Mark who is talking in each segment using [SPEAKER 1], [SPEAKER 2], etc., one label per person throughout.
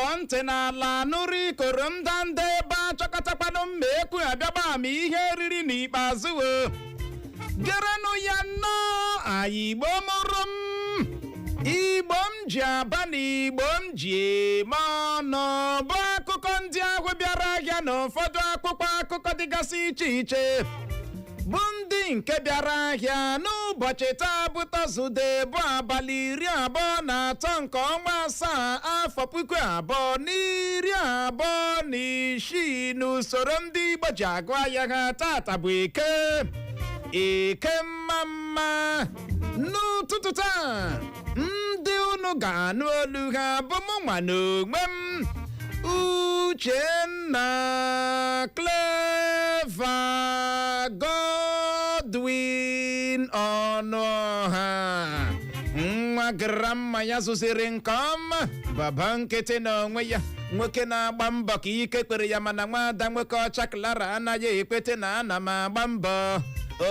[SPEAKER 1] Tọọ ntị n'ala nụrụ ikoro ndanda ebe a chọkọtakwanụ mma ekwu abịagba ama ihe riri n'ikpeazụ o gerenụ ya nnọọ. Anyị Igbo mụrụ m, Igbo m ji aba na Igbo m ji eme ọnụ, bụ akụkọ ndị ahụ bịara ahịa na ụfọdụ akwụkwọ akụkọ dịgasị iche iche, bụ ndị nke bịara ahịa n'ụbọchị taa bụ Tọzdee, bụ abalị 23 nke ọnwa 7, afọ 2026 n'usoro ndị Igbo ji agụ ahịa ha. Tata bụ Eke, Eke mma mma. N'ụtụtụ taa, ndị unu ga-anụ olu ha bụ mụ nwa n'onwe m, Uchenna Clever Godwin Ọnụọha, nwa grandma ya zụziri nke ọma, baba nkịtị n'onwe ya, nwoke na-agba mbọ ka ike kwere ya, mana nwaada nwoke ọcha Clara anaghị ekwete na ana m agba mbọ.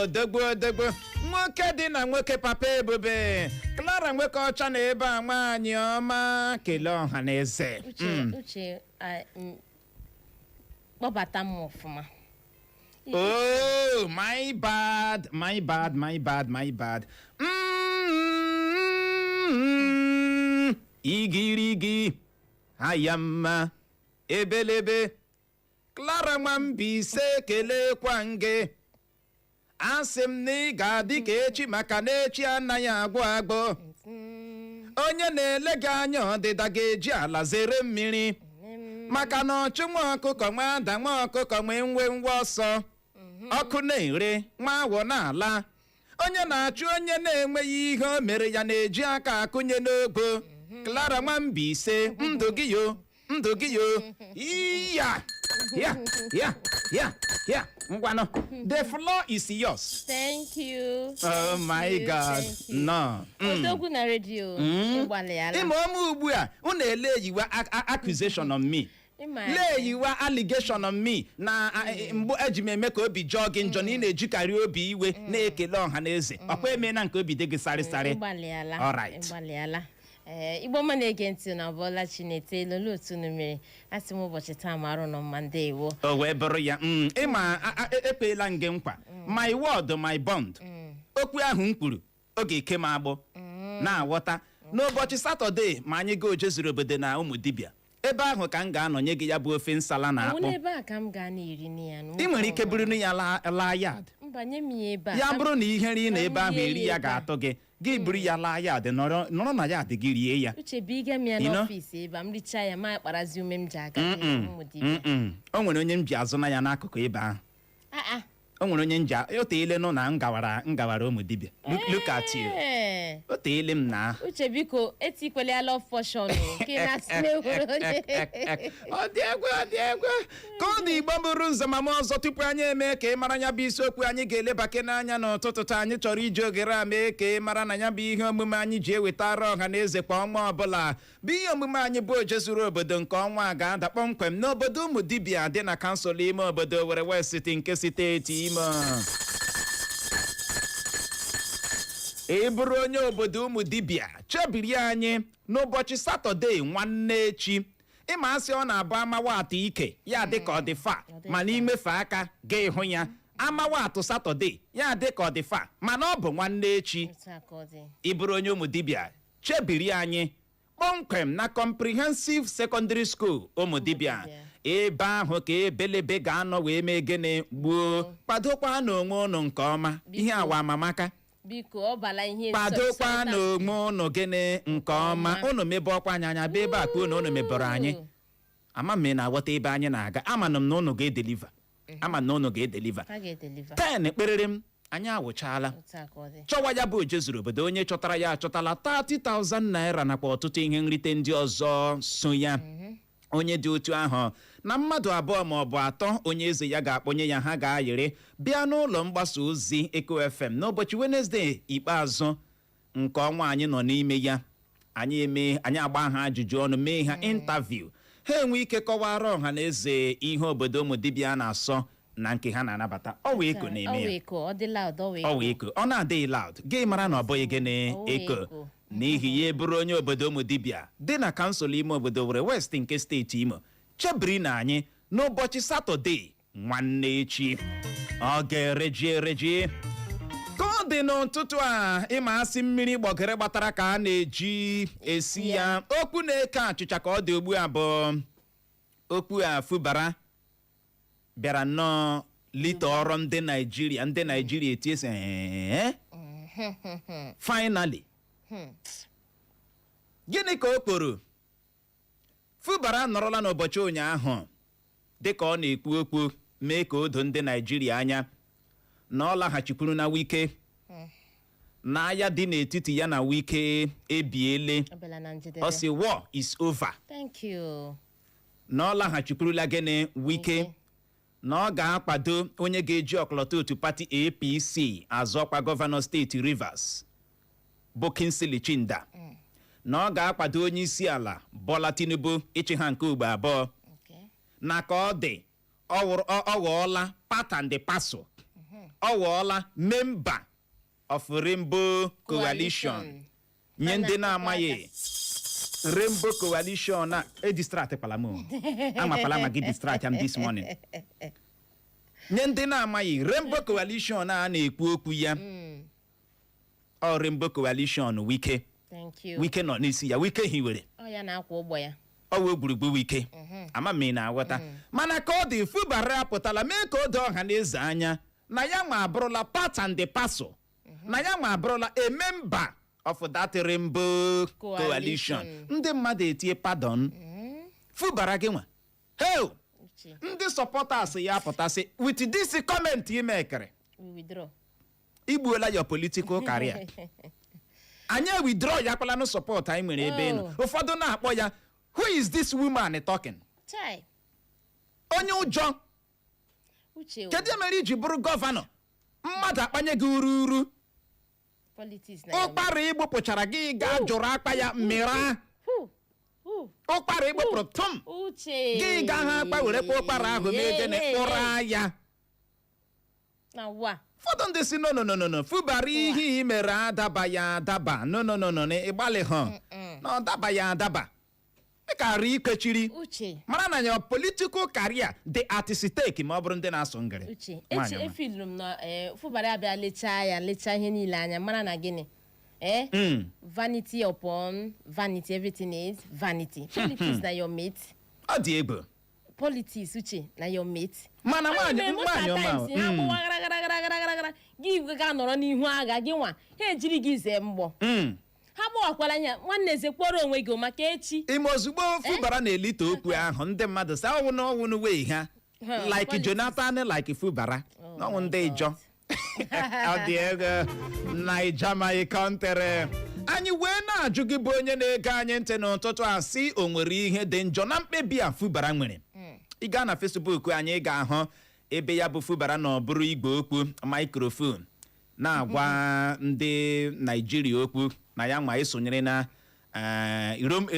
[SPEAKER 1] Odogbo, odogbo nwoke dị na nwoke, papa ebube. Clara nwoke ọcha na ebe a, nwaanyị ọma, kelee ọha na eze.
[SPEAKER 2] Uche, Uche, kpọbata m ọfụma.
[SPEAKER 1] Oh, my bad, my bad, my bad, my bad. Igirigi, ayamma, ebelebe. Clara Nwambise, kelekwa nge. Asị m na ị ga-adị ka echi, maka na echi anaghị agwụ agwụ. Onye na-ele gị anya ọdịda ga-eji ala zere mmiri, maka na ọchụ nwa ọkụkọ nwa ada nwa ọkụkọ nwee nwe ngwa ọsọ ọkụ na-ere nwa awọ na-ala. Onye na-achụ onye na-enweghị ihe o mere ya na-eji aka akụnye n'ogo. Clara Nwambise, ndụ gị yo, ndụ gị yo, ya ya ya ya ya. Ngwanụ, the floor is yours.
[SPEAKER 2] Thank you.
[SPEAKER 1] Oh my
[SPEAKER 2] Thank you,
[SPEAKER 1] God.
[SPEAKER 2] thank you.
[SPEAKER 1] No.
[SPEAKER 2] Odogwu na redio, ịgbalịala.
[SPEAKER 1] Ịma ọma, ugbu a unu ele eyiwa accusation on me.
[SPEAKER 2] Ịma.
[SPEAKER 1] Lee, yiwa allegation on me na mgbe eji m eme ka obi jọọ gị njọ na ị na-ejikarị obi iwe na-ekele ọha na eze. Ọkwa emeela nke obi dị gị sarị sarị.
[SPEAKER 2] Ịgbalịala.
[SPEAKER 1] Alright.
[SPEAKER 2] Ịgbalịala. Ee, Igbo ọma na-ege ntị na ọbụla Chinete lolu otu unu mere, asị m ụbọchị taa marụ nọ mma. Ndewo.
[SPEAKER 1] O wee bụrụ ya. Ịma ekpeela m gị nkwa, my word, my bond. Okwu ahụ m kwuru, ọ ga-eke m agbụ na-aghọta n'ụbọchị Satọde ma anyị gaa ojezuru obodo na ụmụ dibịa ebe ahụ ka m ga-anọ nye gị ya bụ ofe nsala na
[SPEAKER 2] Ọ
[SPEAKER 1] akpụ.
[SPEAKER 2] n'ebe a ka m ga na-eri na ya.
[SPEAKER 1] Ị nwere ike buru ya laa yard.
[SPEAKER 2] Mba, nye m ya ebe a.
[SPEAKER 1] Ya
[SPEAKER 2] Ka m-
[SPEAKER 1] bụrụ na ihe nri na
[SPEAKER 2] ka m
[SPEAKER 1] ebe ahụ
[SPEAKER 2] rie
[SPEAKER 1] eri
[SPEAKER 2] ya
[SPEAKER 1] ya
[SPEAKER 2] ebe a.
[SPEAKER 1] ga-atọ gị, gị buru ya laa yard, nọrọ nọrọ na yard gị rie ya.
[SPEAKER 2] Uche, biga m ya
[SPEAKER 1] You know?
[SPEAKER 2] n'ọfịs ebe a, m richaa ya, ma kparazi ume m ji aga ụmụ dibịa.
[SPEAKER 1] O nwere onye m ji azụ na ya n'akụkụ ebe ahụ.
[SPEAKER 2] Ah, ah.
[SPEAKER 1] O nwere onye m ji o teele nụ na m gawara ụmụ dibịa. Look at you.
[SPEAKER 2] Ee.
[SPEAKER 1] O teele m na
[SPEAKER 2] Uche, biko, etikwela ya love potion o, ka ị na-asị na enwere onye.
[SPEAKER 1] Ọ dị egwu, ọ dị egwu. Ka ọ dị, Igbo bụrụ nzamama ọzọ, tupu anyị eme ka ị mara ya bụ isiokwu anyị ga-elebake n'anya n'ụtụtụ taa, anyị chọrọ iji oghere a mee ka ị mara na ya bụ ihe omume anyị ji ewetara ọha na eze kwa ọnwa ọbụla, bụ ihe omume anyị bụ Oje Zuru Obodo, nke ọnwa a ga-ada kpọmkwem n'obodo ụmụ dibịa dị na kansụl ime obodo Owerri West nke steeti Imo. Ị bụrụ onye obodo ụmụ dibịa, chebiri anyị n'ụbọchị Satọde nwanne echi. Ịma asị ọ na-abụ amawa atụ ike ya dị ka ọ dị fa, mana imefe aka ga ịhụ ya. Amawa atụ Satọde ya dị ka ọ dị fa, mana ọ bụ nwanne echi.
[SPEAKER 2] Otu a ka ọ dị.
[SPEAKER 1] Ị bụrụ onye ụmụ dibịa, chebiri anyị kpọmkwem na Comprehensive Secondary School ụmụ dibịa. Ebe ahụ ka ebelebe ga-anọ wee mee gịnị? Gbuo. Kwadokwa n'onwe ụnụ nke ọma, ihe awa amamaka.
[SPEAKER 2] Biko, ọ bala ihe.
[SPEAKER 1] Kwadokwa n'onwe ụnụ gịnị? Nke ọma. Ụnụ mebe ọkwa anyị anya bịa ebe a ka ụnụ mebọrọ anyị. Ama m ị na-aghọta ebe anyị na-aga. Ama m na ụnụ ga-edeliver, ama m na ụnụ ga-edeliver.
[SPEAKER 2] Ha ga-edeliver.
[SPEAKER 1] 10 kperere m, anyị awụchaala.
[SPEAKER 2] Otu a ka ọ dị.
[SPEAKER 1] Chọwa ya bụ Oje Zuru Obodo. Onye chọtara ya achọtala 30,000 naira nakwa ọtụtụ ihe nrite ndị ọzọ so ya. Onye dị otu ahụ na mmadụ abụọ ma ọ bụ atọ onye eze ya ga-akpọnye ya, ha ga-ayịrị bịa n'ụlọ mgbasa ozi Eko FM n'ụbọchị Wenezdee ikpeazụ nke ọnwa anyị nọ n'ime ya. Anyị eme, anyị agba ha ajụjụ ọnụ, mee ha interview, ha enwe ike kọwara ọha na eze ihe obodo ụmụ dibịa na-asọ na nke ha na-anabata. Ọ wee eko na-eme
[SPEAKER 2] Ọ
[SPEAKER 1] ya.
[SPEAKER 2] wee eko, ọ dị loud, ọ wee
[SPEAKER 1] Ọ wee eko. Ọ na-adịghị loud, gị mara na ọ bụghị gịnị?
[SPEAKER 2] Ọ wee
[SPEAKER 1] eko.
[SPEAKER 2] eko.
[SPEAKER 1] N'ihi ya, bụrụ onye obodo Ụmụdibịa dị na kansụl ime obodo Owerri West nke steeti Imo, chebiri na anyị n'ụbọchị Satọde nwanne echi. Ọ ga-ereji ereji ka ọ dị n'ụtụtụ a. Ịma asị mmiri gbọgere gbatara ka a na-eji esi ya. Okwu na-eke achịcha ka ọ dị ugbu a bụ okwu a Fubara bịara nnọọ lite ọrụ ndị Naijiria. Ndị Naijiria etie sị, "Ee, finally." Gịnị ka o kporo? Fubara nọrọla n'ụbọchị ụnyaahụ dịka ọ na-ekwu okwu, mee ka o doo ndị Naijiria anya na ọ laghachikwuru na Wike, na agha dị n'etiti ya na Wike ebiele.
[SPEAKER 2] Ọ bịala na njedebe.
[SPEAKER 1] Ọ sị war is over.
[SPEAKER 2] Thank you.
[SPEAKER 1] Na ọ laghachikwurula gịnị? Wike.
[SPEAKER 2] Wike.
[SPEAKER 1] Na ọ ga-akwado onye ga-eji ọkọlọtọ otu pati APC azọkwa gọvanọ steeti Rivers, bụ Kingsley Chinda, na ọ ga-akwado onye isi ala Bola Tinubu ịchị ha nke ugbo abụọ. Na ka ọ dị, ọ ghọọla part and parcel, ọ ghọọla member of Rainbow Coalition. Nye ndị na-amaghị Rainbow Coalition a, e distract kwala m o. Amakwala ma gị distract am this morning. Nye ndị na-amaghị Rainbow Coalition a na-ekwu okwu ya, ọ Rainbow Coalition Wike.
[SPEAKER 2] Thank you.
[SPEAKER 1] Wike nọ n'isi ya, Wike hiwere.
[SPEAKER 2] Ọ ya na-akwa ụgbọ ya.
[SPEAKER 1] Ọ wee gburugburu Wike ama m ị na-aghọta. Mana ka ọ dị, Fubara apụtala mee ka o doo ọha na eze anya na ya nwa abụrụla part and the parcel, na ya nwa abụrụla a member of that Rainbow Coalition.
[SPEAKER 2] Coalition.
[SPEAKER 1] Ndị mmadụ etie, "Pardon, Fubara gị nwa?" Hey!
[SPEAKER 2] Uche.
[SPEAKER 1] Ndị supporters ya apụtasị, "With this comment imekere,
[SPEAKER 2] We withdraw.
[SPEAKER 1] Igbuola your political career. Anyị withdraw ya kpalanụ support anyị nwere ebe ị nọ."
[SPEAKER 2] Oh.
[SPEAKER 1] Ụfọdụ na-akpọ ya, "Who is this woman talking?"
[SPEAKER 2] Chai.
[SPEAKER 1] Onye ụjọ.
[SPEAKER 2] Uche o.
[SPEAKER 1] Kedu mere iji bụrụ gọvanọ, mmadụ akpanye gị uru uru?
[SPEAKER 2] Politics na ya.
[SPEAKER 1] Ụkpara igbupụchara gị gaa jụrụ akpa ya mmịra.
[SPEAKER 2] Hu, hu.
[SPEAKER 1] Ụkpara igbupụrụ tum.
[SPEAKER 2] Uche.
[SPEAKER 1] Gị gaa ha akpa werekwa ụkpara ahụ mee gịnị?
[SPEAKER 2] Hey, hey,
[SPEAKER 1] Kpụrụ
[SPEAKER 2] hey.
[SPEAKER 1] ya.
[SPEAKER 2] Na wa.
[SPEAKER 1] Ụfọdụ ndị si, "No, no, no, no, no, Fubara, ihe ị mere adaba ya adaba. No, no, no, no, no, ịgbalị ha na ọ daba ya adaba. Ị kara ikwechiri
[SPEAKER 2] Uche.
[SPEAKER 1] mara na your political career dị at stake." Ma ọ bụrụ ndị na-asụ ngịrị.
[SPEAKER 2] Uche.
[SPEAKER 1] Nwaanyị
[SPEAKER 2] Echi
[SPEAKER 1] ọma.
[SPEAKER 2] efiluru m na Fubara abịa lechaa ya, lechaa ihe niile anya, mara na gịnị? Vanity upon vanity, everything is vanity. Politics na your mate.
[SPEAKER 1] Ọ dị egwu.
[SPEAKER 2] Politics, Uche, na your mate.
[SPEAKER 1] Mana nwaanyị, nwaanyị ọma o.
[SPEAKER 2] Ha gbụwa gara gara gara gara gara gara, gị ga nọrọ n'ihu agha gị nwa, ha ejiri gị zee mgbọ. Ha gbawakwara anya, nwanne, zekwara onwe gị o, maka echi.
[SPEAKER 1] Ime ozugbo Fubara na-elite okwu ahụ, ndị mmadụ sị ọnwụ na ọnwụ wee ha
[SPEAKER 2] Huh,
[SPEAKER 1] like
[SPEAKER 2] politics.
[SPEAKER 1] Jonathan, like Fubara.
[SPEAKER 2] Oh
[SPEAKER 1] n'ọnwụ
[SPEAKER 2] my
[SPEAKER 1] ndị
[SPEAKER 2] God.
[SPEAKER 1] Ijọ. Ọ dị ego Naija my country. Anyị wee na-ajụ gị bụ onye na-ege anyị ntị n'ụtụtụ a, sị o nwere ihe dị njọ na mkpebi a Fubara nwere? Ị gaa na Facebook anyị, ị ga-ahụ ebe ya bụ Fubara na ọ bụrụ igwe okwu microphone na-agwa ndị Naijiria okwu na ya nwa esonyere na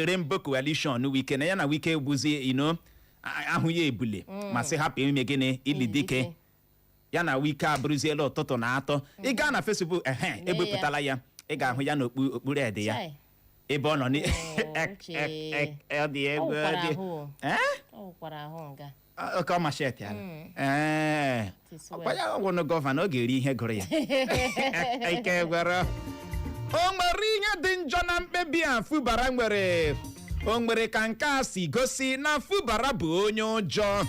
[SPEAKER 1] Rainbow Coalition Wike, na ya na Wike bụzi ino ahụ ya ebule ma sị hapụ ime gịnị? Ili dike. Ya na Wike abụrụziela ụtụtụ na atọ. Ị gaa na Facebook, ehe,
[SPEAKER 2] Lee ya.
[SPEAKER 1] Ebupụtala ya, ị ga-ahụ ya n'okpu okpuru ede ya
[SPEAKER 2] Chai.
[SPEAKER 1] ebe ọ nọ ni.
[SPEAKER 2] Oh, Uche.
[SPEAKER 1] Ọ dị egwu.
[SPEAKER 2] Ọ
[SPEAKER 1] ọ
[SPEAKER 2] wụkwara
[SPEAKER 1] dị
[SPEAKER 2] ahụ.
[SPEAKER 1] Eh?
[SPEAKER 2] Ọ wụkwara ahụ nga.
[SPEAKER 1] Oke ọmashet ya. Ee.
[SPEAKER 2] It is well.
[SPEAKER 1] Ọkwa ya ọgwụnụ gọvanọ, ọ ga-eri ihe gụrụ ya ike gwere. O nwere ihe dị njọ na mkpebi a Fubara nwere? O nwere ka nke a si gosi na Fubara bụ onye ụjọ?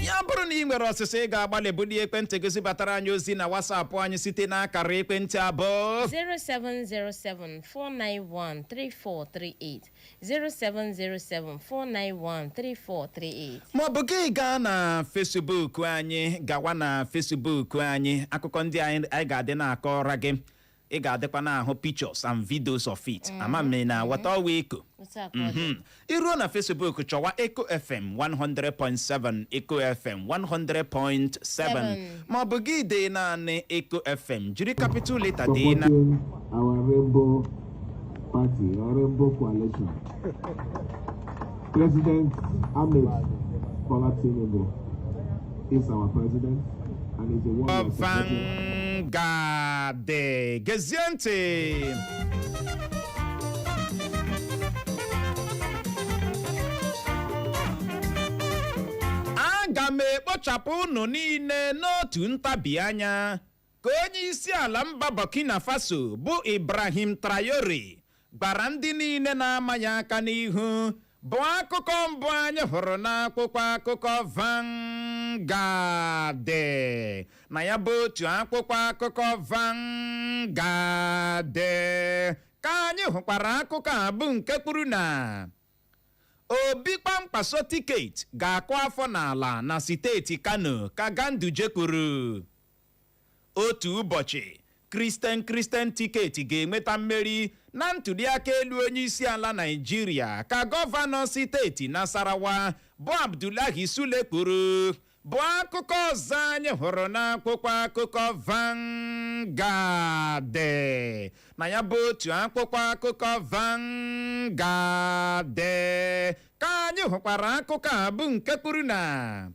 [SPEAKER 1] Ya bụrụ na ị nwere ọsịsa, ị ga-agbalị bulie ekwentị gị zibatara anyị ozi na WhatsApp anyị site n'akara ekwentị abụọ:
[SPEAKER 2] 0707 491 3438, 0707 491 3438.
[SPEAKER 1] Maọbụ gị gaa na Facebook anyị, gawa na Facebook anyị, akụkọ ndị anyị ga-adị na-akọrọ gị, ị ga-adịkwa na-ahụ pictures and videos of it. Ama m na ghọta ọwa Eko.
[SPEAKER 2] Otu a ka ọ dị.
[SPEAKER 1] Iruo na Facebook, chọwa Eco FM 100.7, Eco FM 100.7,
[SPEAKER 2] Seven.
[SPEAKER 1] maọbụ gị dee naanị Eco FM, jiri capital letter dee na
[SPEAKER 3] Supporting our Rainbow Party or Rainbow Coalition. President Ahmed Bola Tinubu is our president and is the one we are supporting.
[SPEAKER 1] Vanguard. Vanguard. Gezie ntị. Aga m ekpochapụ unu niile n'otu ntabi anya, ka onye isi ala mba Burkina Faso bụ Ibrahim Traore gwara ndị niile na-ama ya aka n'ihu, bụ akụkọ mbụ anyị hụrụ n'akwụkwọ akụkọ Vanguard. Na ya bụ otu akwụkwọ akụkọ Vanguard ka anyị hụkwara akụkọ a bụ nke kwuru na Obi Kwankwaso ticket ga-akụ afọ n'ala na steeti Kano, ka Ganduje kwuru. Otu ụbọchị, Christian ticket ga-enweta mmeri na ntụliaka elu onye isi ala Naịjirịa, ka gọvanọ steeti Nasarawa bụ Abdullahi Sule kwuru, bụ akụkọ ọzọ anyị hụrụ n'akwụkwọ akụkọ Vanguard. Na ya bụ otu akwụkwọ akụkọ Vanguard ka anyị hụkwara akụkọ a bụ nke kwuru na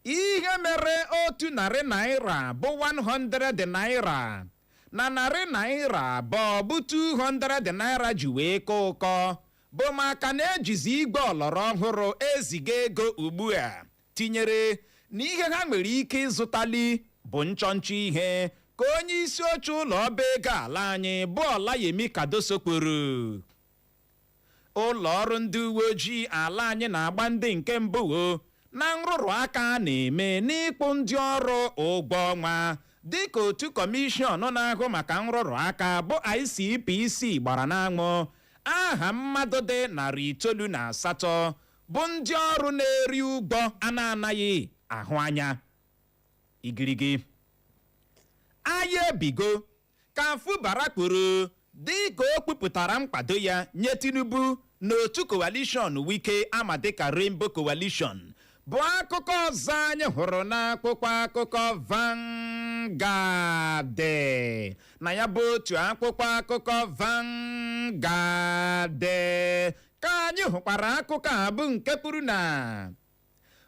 [SPEAKER 1] ihe mere ₦100 bụ 100 naira na ₦200 bụ 200 naira ji wee kọọ ụkọ bụ maka na ejizi igwe ọlọrọ ọhụrụ eziga ego ugbu a, tinyere na ihe ha nwere ike ịzụtali bụ nchọnchọ ihe, ka onye isi oche ụlọ ọba ego ala anyị bụ Olayemi Cardoso kwuru. Ụlọ ọrụ ndị uwe ojii ala anyị na-agba ndị nke mbụ o na nrụrụ aka a na-eme n'ịkpụ ndị ọrụ ụgwọ ọnwa, dịka otu kọmishọn na-ahụ maka nrụrụ aka bụ ICPC gbara n'anwụ aha mmadụ dị 908 bụ ndị ọrụ na-eri ụgwọ a na-anaghị ahụ anya. Igirigi agha ebigo, ka Fubara kwuru dịka o kwupụtara nkwado ya nye Tinubu n'otu coalition Wike ama dịka Rainbow Coalition, bụ akụkọ ọzọ anyị hụrụ n'akwụkwọ akụkọ Vanguard. Na ya bụ otu akwụkwọ akụkọ Vanguard ka anyị hụkwara akụkọ a bụ nke kwuru na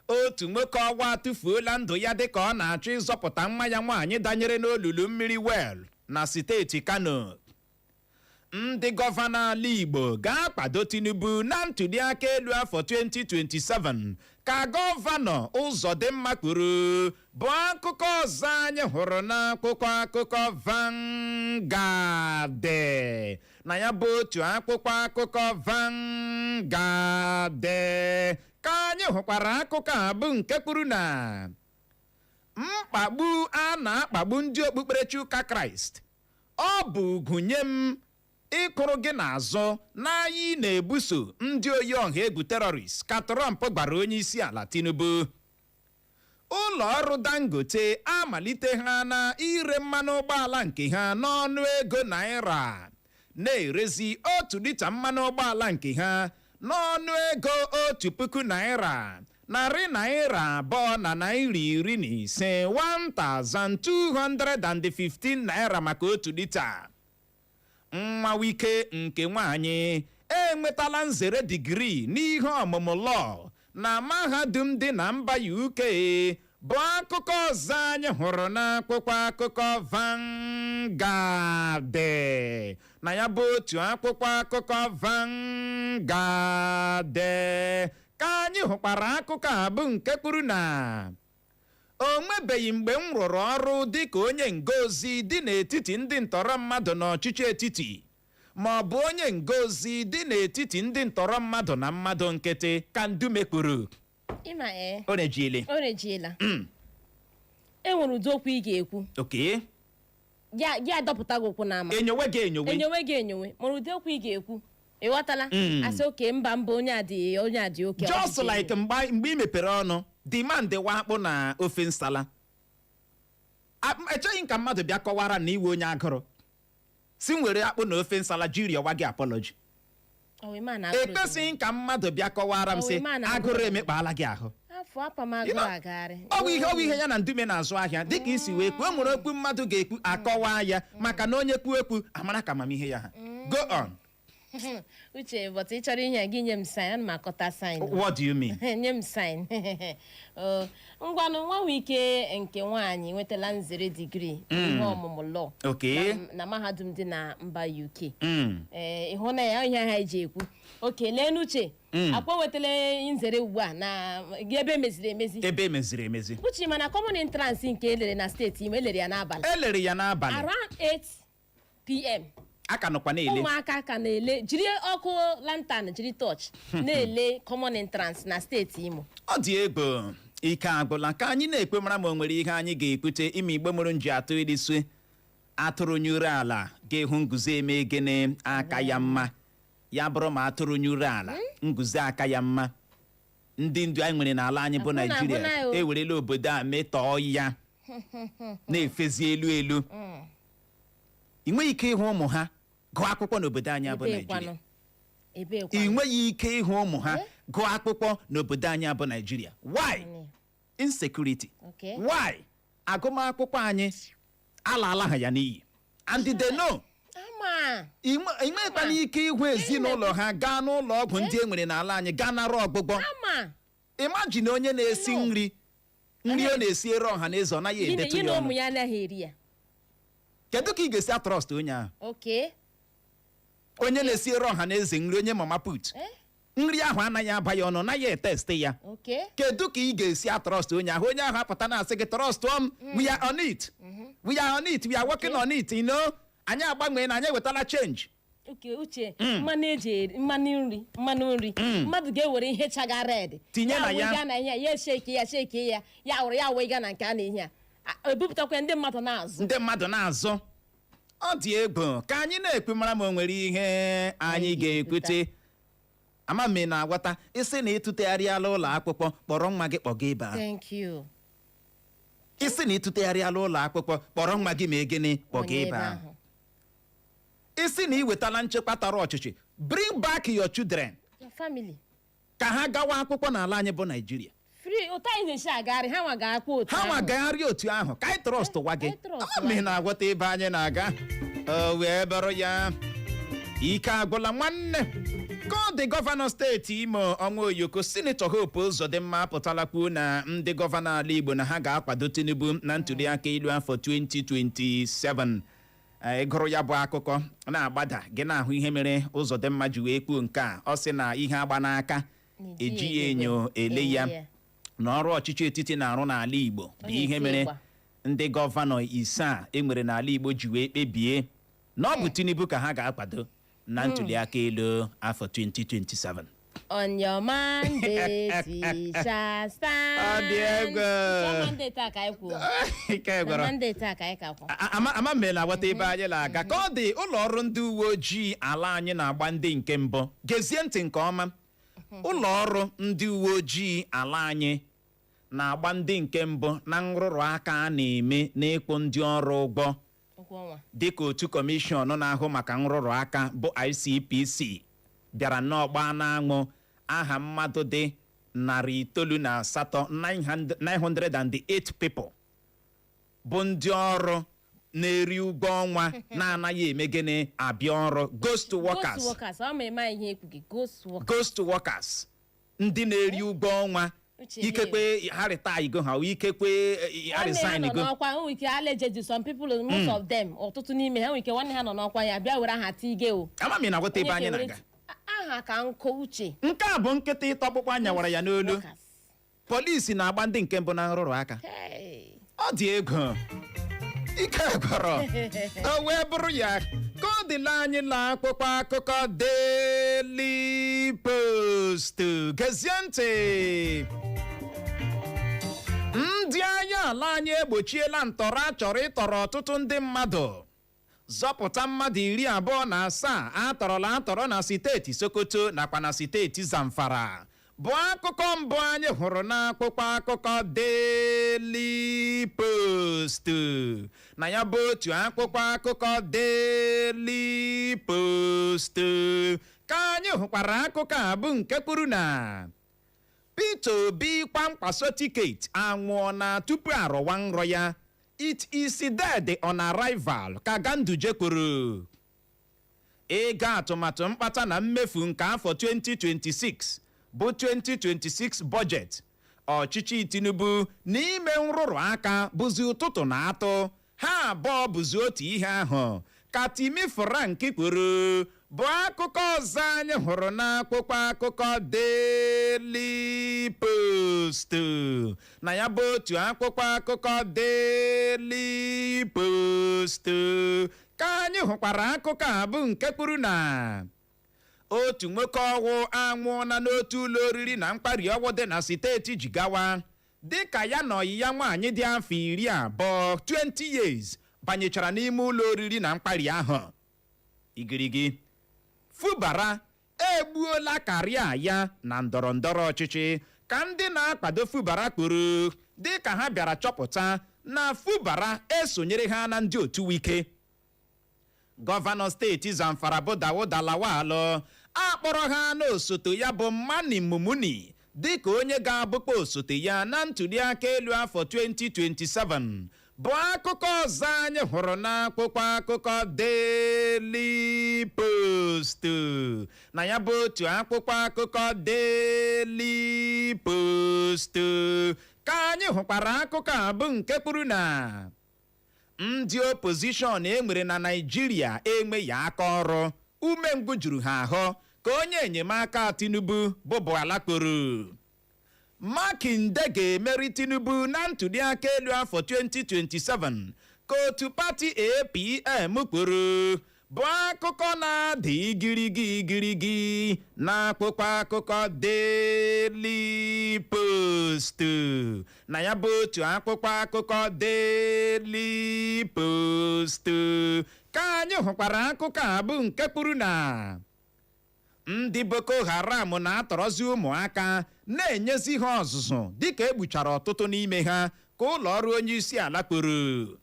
[SPEAKER 1] otu nwoke ọwa atụfuola ndụ ya dịka ọ na-achọ ịzọpụta nwa ya nwaanyị danyere n'olulu mmiri well na steeti Kano. Ndị gọvanọ ala Igbo ga-akwado Tinubu na ntụliaka elu afọ 2027, ka gọvanọ Ụzọdịmma kwuru, bụ akụkọ ọzọ anyị hụrụ n'akwụkwọ akụkọ Vanguard. Na ya bụ otu akwụkwọ akụkọ Vanguard ka anyị hụkwara akụkọ a bụ nke kwuru na mkpagbu a na-akpagbu ndị okpukperechi ụka Kraịst, ọ bụ ugwu nye m ịkụrụ gị n'azụ n'agha ị na-ebuso ndị oyi ọha egwu terrorist, ka Trump gwara onye isi ala Tinubu. Ụlọ ọrụ Dangote amalite ha na ire mmanụ ụgbọala nke ha n'ọnụ ego naira, na-erezi 1 lita mmanụ ụgbọala nke ha n'ọnụ ego ₦1,215, ₦1,215 maka 1 lita. Nwa Wike nke nwanyị enwetala nzere digrii n'ihe ọmụmụ law na mahadum dị na mba UK, bụ akụkọ ọzọ anyị hụrụ n'akwụkwọ akụkọ Vanguard. Na ya bụ otu akwụkwọ akụkọ Vanguard ka anyị hụkwara akụkọ a bụ nke kwuru na o nwebeghị mgbe m rụrụ ọrụ dịka onye ngozi dị n'etiti ndị ntọrọ mmadụ na ọchịchị etiti, ma ọ bụ onye ngozi dị n'etiti ndị ntọrọ mmadụ na mmadụ nkịtị, ka Ndume kwuru.
[SPEAKER 2] Ịma ee.
[SPEAKER 1] O rejiele.
[SPEAKER 2] O rejiela. E nwere ụdị okwu ị ga-ekwu ya ya adọpụta gị ụkwụ n'ama.
[SPEAKER 1] Enyowe gị enyowe.
[SPEAKER 2] Enyowe gị enyowe, nwere ụdị okwu ị ga-ekwu, ị ghọtala? Asị oke mba mba, onye a dị, onye a dị oke.
[SPEAKER 1] Just like mgbe ị mepere ọnụ demand wa akpụ na ofe nsala. Echeghị m ka mmadụ bịa kọwara na iwe onye agụrụ si m were akpụ na ofe nsala ji rịọwa gị apology. Ekwesịghị ka mmadụ bịa kọwara m sị
[SPEAKER 2] Ọwụ ịma na
[SPEAKER 1] agụrụ
[SPEAKER 2] agụrụ
[SPEAKER 1] emekpala gị ahụ.
[SPEAKER 2] Afọ apa m agụrụ agagharị.
[SPEAKER 1] Ọ bụ ihe ya na Ndume na-azụ ahịa, dịka isi wee kwuo, o nwere okwu mmadụ ga-ekwu akọwa ya, maka na onye kwuo ekwu amara ka amamihe ya ha. Go on.
[SPEAKER 2] Uche, but ị chọrọ ihe a, gị nye m sign, ana m akọta sign.
[SPEAKER 1] What do you mean?
[SPEAKER 2] Nye m sign. Oh, ngwanụ, nwa Wike nke nwaanyị nwetala nzere digrii ihe ọmụmụ law na mahadum dị na mba UK. Ee, ịhụ na ya ihe ha eji ekwu oke lee n'uche akpọ wetala nzere ugbu a na ebe emeziri emezi.
[SPEAKER 1] Ebe emeziri emezi.
[SPEAKER 2] Uche, mana common entrance nke elere na steeti Imo, elere ya n'abalị.
[SPEAKER 1] Elere ya n'abalị.
[SPEAKER 2] Around 8 p.m.
[SPEAKER 1] A ka nọkwa na-ele.
[SPEAKER 2] Ụmụaka ka na-ele, jiri ọkụ lantern, jiri torch na-ele common entrance na steeti Imo.
[SPEAKER 1] Ọ dị egwu, ike agwụla. Ka anyị na-ekwe mara ma o nwere ihe anyị ga-ekwute ime. Igbe mụrụ nji atụ irisi atụrụ nyuru ala ga-ehụ nguzo eme gịnị aka ya mma. Ya bụrụ ma atụrụ nyuru ala, nguzo aka ya mma. Ndị ndu anyị nwere n'ala anyị bụ
[SPEAKER 2] Akwụna,
[SPEAKER 1] Naijiria
[SPEAKER 2] akwụna o.
[SPEAKER 1] ewerela obodo a metọọ ya, na-efezi elu elu. Ị nweghị ike ịhụ ụmụ ha gụọ akwụkwọ n'obodo anyị bụ
[SPEAKER 2] Ebee
[SPEAKER 1] Naijiria.
[SPEAKER 2] kwanụ? Ebee
[SPEAKER 1] Ị
[SPEAKER 2] kwanụ?
[SPEAKER 1] nweghị ike ịhụ ụmụ ha gụọ akwụkwọ n'obodo anyị bụ Naijiria. Why? Insecurity. Why? Agụmakwụkwọ anyị alaala ha ya n'iyi, and they know.
[SPEAKER 2] Ama.
[SPEAKER 1] Ị nwekwana ike ịhụ ezinụlọ ha gaa n'ụlọ ọgwụ ndị e nwere n'ala anyị gaa nara ọgbụgbọ.
[SPEAKER 2] Ama.
[SPEAKER 1] Imagine onye na-esi
[SPEAKER 2] No.
[SPEAKER 1] nri, nri ọ na-esiere ọha na eze, ọ naghị
[SPEAKER 2] Gị na
[SPEAKER 1] edetụ
[SPEAKER 2] gị
[SPEAKER 1] ya
[SPEAKER 2] na ụmụ
[SPEAKER 1] ọnụ.
[SPEAKER 2] ya anaghị eri ya.
[SPEAKER 1] Kedu ka ị ga-esi atrust onye ahụ? Onye na-esiere ọha na eze nri, onye mama put, nri ahụ anaghị aba ya ọnụ, naghị etest ya. Kedu ka ị ga-esi atrust onye ahụ? Onye ahụ apụta na-asị gị, "Trust m, we are on it, we are on it, we are working on it." Anyị agbanwee na anyị ewetala change.
[SPEAKER 2] Uche, uche, mmanụ eji eri mmanụ nri, mmanụ nri, mmadụ ga-ewere ihe chaga red
[SPEAKER 1] Tinye na ya.
[SPEAKER 2] Wega na ihe a, ya eshake ya, shake ya, ya wụrụ ya wega na nke a na ihe a. Ebupụtakwa ndị mmadụ na-azụ.
[SPEAKER 1] Ndị mmadụ na-azụ. Ọ dị egwu. Ka anyị na-ekwu mara ma o nwere ihe anyị ga-ekwute. Ama m ị na-aghọta. Isi na ịtụtegharịala ụlọ akwụkwọ, kpọrọ nwa gị kpọga ebe ahụ.
[SPEAKER 2] Thank you.
[SPEAKER 1] Isi na ịtụtegharịala ụlọ akwụkwọ, kpọrọ nwa gị ma gịnị kpọga
[SPEAKER 2] Onye
[SPEAKER 1] ebe ahụ. Isi na ị wetala nchekwa tọrọ ọchịchị, bring back your children.
[SPEAKER 2] Your family.
[SPEAKER 1] Ka ha gawa akwụkwọ n'ala anyị bụ Naijiria.
[SPEAKER 2] Free, ụtọ anyị na-esi agagharị, ha nwa ga-akwa otu
[SPEAKER 1] Ha nwa
[SPEAKER 2] ahụ.
[SPEAKER 1] gagharị otu ahụ, ka anyị trust wa gị.
[SPEAKER 2] Anyị trust
[SPEAKER 1] Ama m ị na-aghọta ebe anyị na-aga. O wee bụrụ ya, ike agwụla nwanne. Ka ọ dị, gọvanọ steeti Imo, ọnwa oyoko, Sinetọ Hope Uzodimma apụtala kwuo na ndị gọvanọ ala Igbo na ha ga-akwado Tinubu na ntụliaka elu afọ 2027. Ị gụrụ ya bụ akụkọ na-agbada, gị na-ahụ ihe mere Uzodimma ji wee kwuo nke a. Ọ sị na ihe agba n'aka ejighị enyo ele ya, na ọrụ ọchịchị etiti na-arụ n'ala Igbo bụ ihe
[SPEAKER 2] na-esi
[SPEAKER 1] mere
[SPEAKER 2] ịgba.
[SPEAKER 1] ndị gọvanọ ise a enwere n'ala Igbo ji wee kpebie na ọ bụ Tinubu ka ha ga-akwado na ntụliaka elu afọ 2027.
[SPEAKER 2] On your mandate we shall stand.
[SPEAKER 1] Ọ dị egwu.
[SPEAKER 2] Uche, mandate a ka anyị kwuo.
[SPEAKER 1] Ike
[SPEAKER 2] Na
[SPEAKER 1] gwara.
[SPEAKER 2] mandate a ka anyị ka kwuo.
[SPEAKER 1] Ama m na aghọta ebe anyị na-aga. Ka ọ dị, ụlọ ọrụ ndị uwe ojii ala anyị na-agba ndị nke mbụ. Gezie ntị nke ọma, ụlọ ọrụ ndị uwe ojii ala anyị na-agba ndị nke mbụ na nrụrụ aka a na-eme n'ịkwụ ndị ọrụ ụgwọ.
[SPEAKER 2] Ụgwọ ọnwa.
[SPEAKER 1] Dịka otu kọmishọn na-ahụ maka nrụrụ aka bụ ICPC bịara n'ọgba n'anwụ aha mmadụ dị 908, 908 people, bụ ndị ọrụ na-eri ụgwọ ọnwa na-anaghị eme gịnị abịa ọrụ, ghost workers.
[SPEAKER 2] Ghost workers, ọ ma eme anyị ihe ekwu gị, ghost workers.
[SPEAKER 1] Ghost workers, ndị na-eri ụgwọ ọnwa.
[SPEAKER 2] Uche.
[SPEAKER 1] Ikekwe ha retire go, ha ikekwe ha
[SPEAKER 2] Nwanne ha
[SPEAKER 1] resign
[SPEAKER 2] nọ
[SPEAKER 1] go.
[SPEAKER 2] n'ọkwa nwere ike allegedly, some people, most of them, ọtụtụ n'ime ha nwere ike nwanne ha nọ n'ọkwa ya bịa were aha tige o.
[SPEAKER 1] Ama m ị na-aghọta ebe
[SPEAKER 2] Onye
[SPEAKER 1] anyị
[SPEAKER 2] ka were
[SPEAKER 1] na-aga.
[SPEAKER 2] Aha ka nkụ, Uche.
[SPEAKER 1] Nke a bụ nkịta ịtọ ọkpụkpụ anya wara ya n'olu.
[SPEAKER 2] Workers.
[SPEAKER 1] Polisi na-agba ndị nke mbụ na nrụrụ aka.
[SPEAKER 2] Hey.
[SPEAKER 1] Ọ dị ego, ike gwọrọ. O wee bụrụ ya, ka ọ dịla anyị la akwụkwọ akụkọ Daily Post. Gezie ntị, ndị agha ala anyị egbochiela ntọrọ a chọrọ ịtọrọ ọtụtụ ndị mmadụ, zọpụta mmadụ 27 atọrọla atọrọ na steeti Sokoto nakwa na steeti Zamfara, bụ akụkọ mbụ anyị hụrụ n'akwụkwọ akụkọ Daily Post. Na ya bụ otu akwụkwọ akụkọ Daily Post ka anyị hụkwara akụkọ a bụ nke kwuru na Peter Obi Kwankwaso ticket anwụọna tupu arọwa nrọ ya. "It is dead on arrival," ka Ganduje kwuru. Ego atụmatụ mkpata na mmefu nke afọ 2026 bụ 2026 budget ọchịchị Tinubu n'ime nrụrụ aka bụzi ụtụtụ na atụ ha abụọ bụzi otu ihe ahụ, ka Timi Frank kwuru, bụ akụkọ ọzọ anyị hụrụ n'akwụkwọ akụkọ Daily Post. Na ya bụ otu akwụkwọ akụkọ Daily Post ka anyị hụkwara akụkọ a bụ nke kwuru na otu nwoke ọwụ anwụọla n'otu ụlọ oriri na nkwari ọwụ dị na steeti Jigawa, dịka ya na ọyị ya nwaanyị dị afọ 20, 20 years, banyechara n'ime ụlọ oriri na nkwari ahụ. Igirigi Fubara egbuola karịa ya na ndọrọ ndọrọ ọchịchị, ka ndị na-akwado Fubara kwuru, dịka ha bịara chọpụta na Fubara esonyere ha na ndị otu Wike. Gọvanọ steeti Zamfara bụ Dawuda Lawal akpọrọ ha na osote ya bụ Mani Mumuni dịka onye ga-abụkwa osote ya na ntụliaka elu afọ 2027, bụ akụkọ ọzọ anyị hụrụ n'akwụkwọ akụkọ Daily Post. Na ya bụ otu akwụkwọ akụkọ Daily Post ka anyị hụkwara akụkọ a bụ nke kwuru na ndị opposition enwere na Naịjirịa enweghị aka ọrụ, umengwụ juru ha ahụ, ka onye enyemaka Tinubu bụ Bwala kwuru. Makinde ga-emeri Tinubu na ntụliaka elu afọ 2027, ka otu pati APM kwuru, bụ akụkọ na-ada igirigi igirigi n'akwụkwọ akụkọ Daily Post. Na ya bụ otu akwụkwọ akụkọ Daily Post ka anyị hụkwara akụkọ a bụ nke kwuru na ndị Boko Haram na-atọrọzi ụmụaka na-enyezi ha ọzụzụ dịka egbuchara ọtụtụ n'ime ha, ka ụlọ ọrụ onye isi ala kwuru.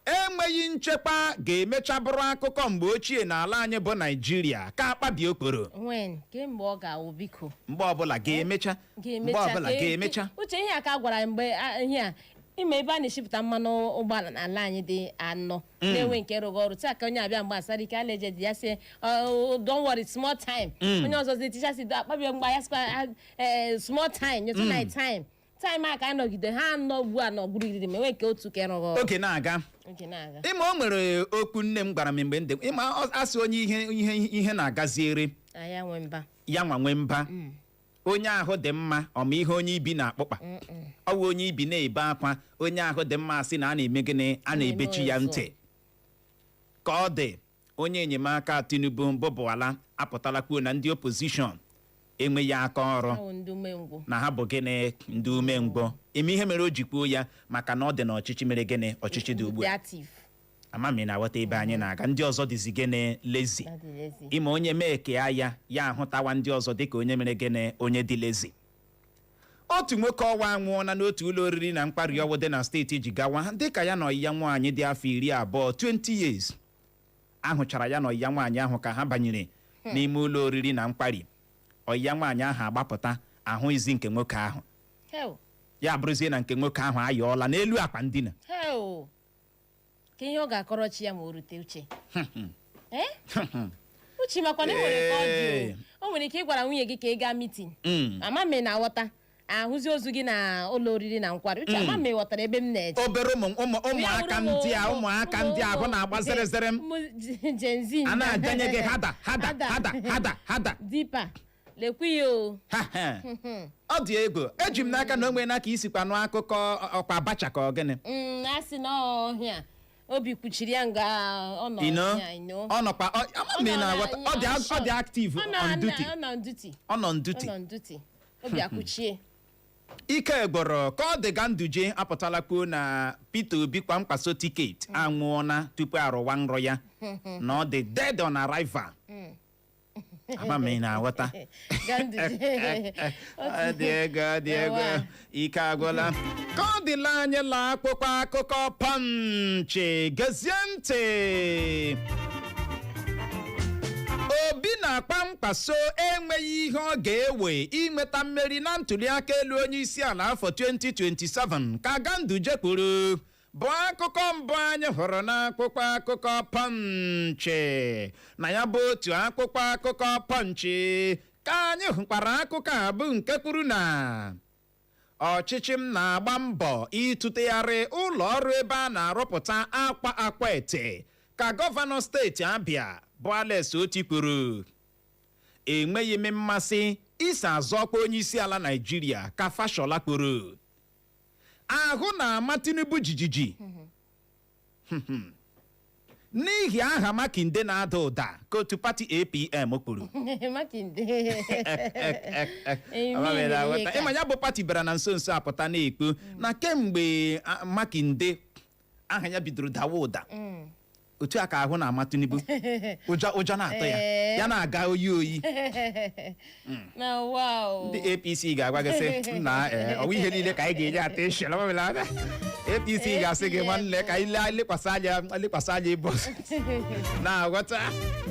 [SPEAKER 1] Enweghị nchekwa ga-emecha bụrụ akụkọ mgbe ochie n'ala anyị bụ Naijiria, ka Akpabio kwuru.
[SPEAKER 2] When, kemgbe ọ ga-awụ, biko?
[SPEAKER 1] Mgbe ọbụla ga-emecha, mgbe ọbụla ga-emecha.
[SPEAKER 2] Uche, ihe a ka a gwara anyị mgbe ihe a ime ebe a na-eshipụta mmanụ ụgbọala n'ala anyị dị anọ na-enwe nke rụgo ọrụ taa, ka onye abịa mgbe asara ike alleged ya sị, "Oh, don't worry, small time." Onye ọzọ zi ticha si Akpabio mgbe ya sịkwa, "Small time, nyetụ na time." Time a ka a nọgide ha anọ ugbu a nọ gburugiri ma enwe nke otu ka ịrụghị ọrụ.
[SPEAKER 1] Oge na-aga.
[SPEAKER 2] Oge na-aga.
[SPEAKER 1] Ịma o nwere okwu nne m gwara m mgbe ndị ịma asị onye ihe na-agaziere
[SPEAKER 2] anya nwe mba.
[SPEAKER 1] Ya nwa nwe mba. Onye ahụ dị mma ọma ihe onye ibi na-akpụkpa ọ bụ onye ibi na-ebe akwa, onye ahụ dị mma asị na a na-eme gịnị? A na-ebechi ya
[SPEAKER 2] ụzọ.
[SPEAKER 1] Ntị ka ọ dị. Onye enyemaka Tinubu mbụ Bwala apụtala kwuo na ndị opposition enweghị aka ọrụ,
[SPEAKER 2] Ahụ ndị umengwụ.
[SPEAKER 1] na ha bụ gịnị? Ndị umengwụ. Eme ihe mere o ji kwuo ya maka na ọ dị n'ọchịchị mere gịnị? Ọchịchị dị ugbu
[SPEAKER 2] dị
[SPEAKER 1] a.
[SPEAKER 2] Active.
[SPEAKER 1] Ama m ị na-aghọta ebe anyị na-aga. Ndị ọzọ dịzi gịnị? Lazy.
[SPEAKER 2] Adị lazy.
[SPEAKER 1] Ime onye mee ka ya ya ahụtawa ndị ọzọ dịka onye mere gịnị? Onye dị lazy. Otu nwoke ọwa anwụọla n'otu ụlọ oriri na nkwari ọwụ dị na steeti Jigawa, dịka ya na ọyị ya nwaanyị dị afọ 20, 20 years, ahụchara ya na ọyị ya nwaanyị ahụ ka ha banyere n'ime ụlọ oriri na nkwari. Ọyị ya nwaanyị ahụ agbapụta, ahụghịzi nke nwoke ahụ.
[SPEAKER 2] Hell.
[SPEAKER 1] Ya bụrụzie na nke nwoke ahụ ayọọla n'elu akwa ndina.
[SPEAKER 2] Hell. Ka ihe ọ ga-akọrọ chi ya ma o rute, Uche. Eh? Uche, makwa na enwere ka ọ dị o. O nwere ike ịgwara nwunye gị ka ị gaa meeting. Ama m ị na-aghọta, ahụzi ozu gị na ụlọ oriri na nkwari. Uche, ama m ị ghọtara ebe m na-eje.
[SPEAKER 1] Obere ụmụ ụmụ ụmụaka ndị a, ụmụaka ndị a bụ na-agba zere zere m.
[SPEAKER 2] Ụmụ Gen Z.
[SPEAKER 1] A na-ajanye gị hada hada hada hada hada.
[SPEAKER 2] Dipa lekwa ya o.
[SPEAKER 1] Ha, ha. Ọ dị egwu. Eji m n'aka na o nwere n'aka isikwa nụ akụkọ ọkwa Abacha ka ọ gịnị?
[SPEAKER 2] A sị na ọhịa obi kwuchiri ya nga ọ nọ.
[SPEAKER 1] Ino
[SPEAKER 2] ọhịa, ino.
[SPEAKER 1] Ọ nọkwa ama m ị na-aghọta, ọ dị active on duty.
[SPEAKER 2] Ọ nọ on duty.
[SPEAKER 1] Ọ nọ on
[SPEAKER 2] Ọ
[SPEAKER 1] duty.
[SPEAKER 2] nọ on duty, obi akwuchie.
[SPEAKER 1] Ike gwọrọ ka ọ dị. Ganduje apụtala kwuo na Peter Obi kwa mkpaso ticket anwụọna tupu arụwa nrọ ya, na ọ dị dead on arrival. Ama m ị na-aghọta.
[SPEAKER 2] Ganduje.
[SPEAKER 1] Ọ dị ego, ọ dị ego.
[SPEAKER 2] Ewa.
[SPEAKER 1] Ike agwụla. Ka ọ dịla anyị la akwụkwọ akụkọ Punch. Gezie ntị. Obi na-akpa mkpaso enweghị ihe ọ ga-ewe inweta mmeri na ntụliaka elu onye isi ala afọ 2027, ka Ganduje kwuru. Bụ akụkọ mbụ anyị hụrụ n'akwụkwọ akụkọ Punch. Na ya bụ otu akwụkwọ akụkọ Punch ka anyị hụkwara akụkọ a, bụ nke kwuru na ọchịchị m na-agba mbọ ịtụtegharị ụlọ ọrụ ebe a na-arụpụta akwa Akwete, ka gọvanọ steeti Abịa bụ Alex Oti kwuru. Enweghị m mmasị iso azọ ọkwa onye isi ala Naijiria, ka Fashola kwuru. Ahụ na-ama Tinubu jijiji n'ihi aha Makinde na-ada ụda, ka otu pati APM kwuru.
[SPEAKER 2] Makinde.
[SPEAKER 1] Ịma ya bụ pati bịara na nso nso apụta na-ekwu na kemgbe Makinde aha ya bidoro dawa ụda, otu a ka ahụ na-ama Tinubu, ụjọ ụjọ na-atụ ya, ya na-aga oyi oyi.
[SPEAKER 2] Na wow.
[SPEAKER 1] Ndị APC ga-agwa gị sị, nna ee, ọwụ ihe niile ka anyị ga-enye attention. APC ga-asị gị, nwanne, ka anyị lekwasị anya, lekwasị anya ịbụ na-aghọta.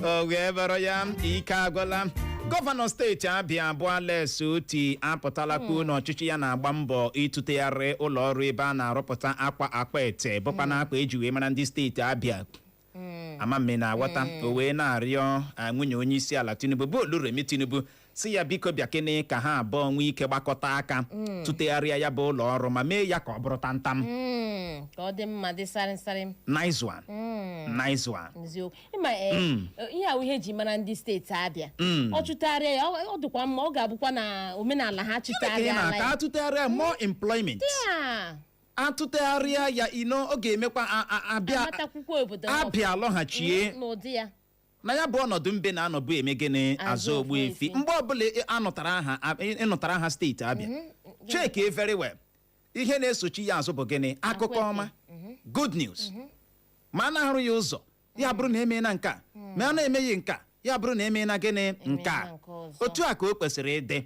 [SPEAKER 1] O wee bụrụ ya, ike agwụla. Gọvanọ steeti Abịa bụ Alex Oti apụtala kwuo na ọchịchị ya na-agba mbọ ịtụtegharị ụlọ ọrụ ebe a na-arụpụta akwa Akwete, bụkwa na akwa eji wee mara ndị steeti Abịa. Ama mme na-aghọta. O wee na-arịọ nwunye onye isi ala Tinubu bụ Oluremi Tinubu, si ya biko bịakene ka ha abụọ nwee ike gbakọta aka tụtegharịa ya bụ ụlọ ọrụ ma mee ya ka ọ bụrụ tamtam.
[SPEAKER 2] Ka ọ dị mma, dị sarịsarị.
[SPEAKER 1] Nice one, nice one.
[SPEAKER 2] Eziokwu. Ịma ee, ihe ahụ ihe eji mara ndị steeti Abịa, ọ chụtagharịa ya, ọ dịkwa mma. Ọ ga-abụkwa na omenala ha.
[SPEAKER 1] Gịnị ka ị
[SPEAKER 2] chụtagharịa
[SPEAKER 1] na-aka
[SPEAKER 2] ya.
[SPEAKER 1] Atụtegharịa, more employment. Atụtegharịa ya ino, ọ ga-emekwa Abịa
[SPEAKER 2] Amatakwukwo obodo ha.
[SPEAKER 1] Abịa lọghachie
[SPEAKER 2] n'ụdị ya.
[SPEAKER 1] Na ya bụ ọnọdụ mbe na-anọbụ eme gịnị? Azụ
[SPEAKER 2] Azụ
[SPEAKER 1] ogbu efi.
[SPEAKER 2] ogbuefi.
[SPEAKER 1] Mgbe ọbụla anụtara aha, ịnụtara aha steeti Abịa, check very well, ihe na-esochi ya azụ bụ gịnị? Akụkọ ọma, good news. Ma a na-arụ ya ụzọ, ya bụrụ na emeela nke a, ma a na-emeghị nke a, ya bụrụ na emeela gịnị? Nke a.
[SPEAKER 2] Nke ọzọ.
[SPEAKER 1] Otu a ka o kwesịrị ịdị.